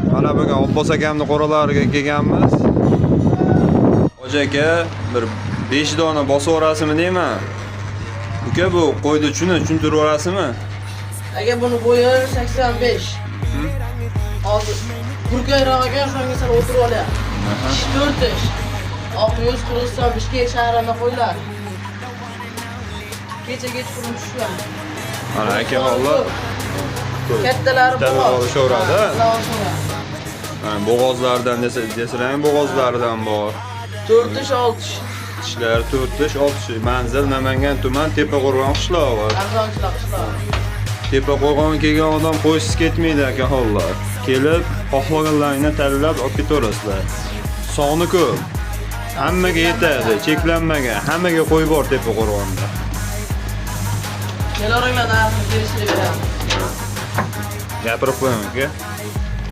Mana bugun Abbos akamni qo'ralariga kelganmiz. Hoji aka, bir 5 dona bosib yuborasizmi deyman. Uka, bu qo'yni tushuni tushuntirib yuborasizmi? Aka, buni bo'yi 85. Hozir kurkayroq ekan, shunga sal o'tirib olyapti. Tish 4 tish. Oq yuz, Qirg'iziston, Bishkek shahridan qo'ylar. Kecha kechqurun tushgan. Mana akaxonlar Kattalari Bittalar bo'g'oz. olishaveradi. Ha, bittalar olishaveradi. Mana bo'g'ozlardan desa, desalar ham bo'g'ozlaridan bor. 4 tish, 6 tish. Tishlar 4 tish, 6 tish. Manzil Namangan tuman, Tepaqo'rg'on qishlog'i. Arzonchilik qishlog'i. Tepaqo'rg'onga kelgan odam qo'ysiz ketmaydi, akaxonlar. Kelib, xohlaganlaringni tanlab olib ketaverasizlar. Soni ko'p. Hammaga yetadi, cheklanmagan. Hammaga qo'y bor Tepaqo'rg'onda. Kelaveringlar, narxini kelishtirib beramiz. Gapirib qo'ying, aka.